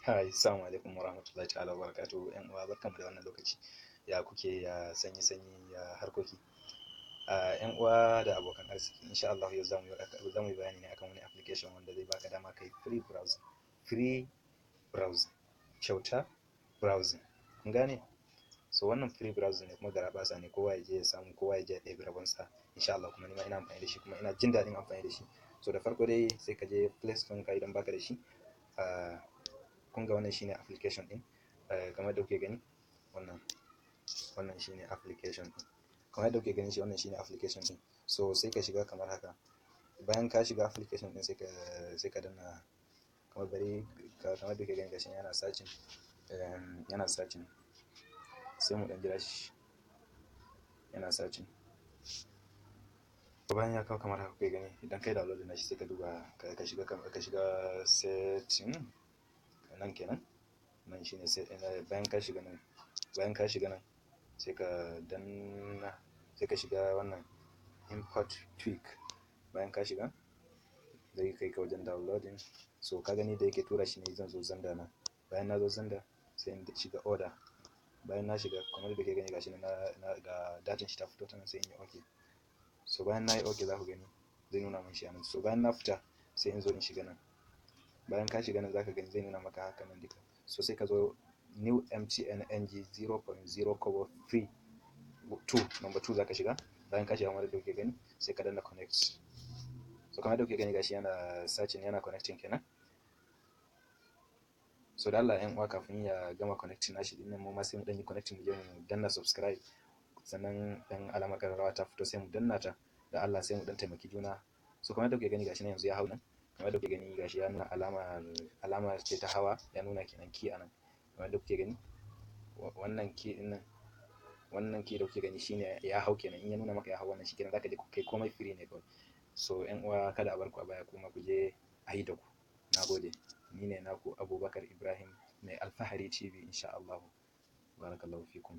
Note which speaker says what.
Speaker 1: Hi, assalamu alaikum warahmatullahi ta'ala wabarakatuh. 'Yan uwa, barkanmu da wannan lokaci. Ya kuke? Ya sanyi sanyi, ya harkoki? 'Yan uwa da abokan arziki, insha Allah yau zamu yi bayani ne akan wani application wanda zai baka dama kai free browsing. Free browsing. Kyauta browsing. Kun gane? So wannan free browsing ne kuma garaɓasa ne, kowa ya je ya samu, kowa ya je ya ɗebi rabonsa insha Allah. Kuma nima ina amfani da shi, kuma ina jin daɗin amfani da shi. So da farko dai sai ka je Play Store ka idan baka da shi. Kun ga wannan shine application ɗin, kamar da kuke gani, wannan shine application ɗin. Kamar yadda kuke gani shi, wannan shine application ɗin. So sai ka shiga kamar haka. Bayan ka shiga application ɗin, sai ka danna kamar bari, kamar da kuke gani, gashi yana searching, yana searching. Sai mu ɗan jira shi, yana searching. Bayan ya kawo kamar haka kuke gani, idan kai download nashi, sai ka duba, ka shiga setting nan kenan. Nan shine sai bayan ka shiga nan, bayan ka shiga nan, sai ka danna, sai ka shiga wannan import tweak. Bayan ka shiga, zai kai ka wajen downloading. So ka gani da yake tura shi ne, zan zo Xender na. Bayan na zo Xender, sai in shiga order. Bayan na shiga, kamar da ke gani, gashi na ga datan shi ta fito ta nan, sai in yi okay. So bayan na yi okay, za ku gani zai nuna min shi a nan. So bayan na fita, sai in zo in shiga nan. Bayan ka shiga nan, zaka gani zai nuna maka haka nan duka. So sai ka zo new MTN NG 0.0 kobo free 2, number 2 zaka shiga. Bayan ka shiga, kamar da kuke gani, sai ka danna connect. So kamar da kuke gani, gashi yana searching, yana connecting kenan. So da Allah 'yan uwa, kafin ya gama connecting nashi din nan, mu ma sai mu dan yi connecting, mu je mu danna subscribe, sannan dan alamar kararrawa ta fito, sai mu danna ta. Da Allah sai mu dan taimaki juna. So kamar da kuke gani, gashi nan yanzu ya hau nan. Kamar da kuke gani, gashi ya nuna alamar, alamar ce ta hawa, ya nuna kenan key anan. Kamar da kuke gani, wannan key din nan, wannan key da kuke gani shine ya hau kenan. In ya nuna maka ya hau wannan, shikenan, zaka je kai komai free ne kawai. So 'yan uwa, kada a bar ku a baya, kuma ku je a yi da ku. Nagode, ni ne naku Abubakar Ibrahim Mai Alfahari TV. Insha Allah, barakallahu fikum.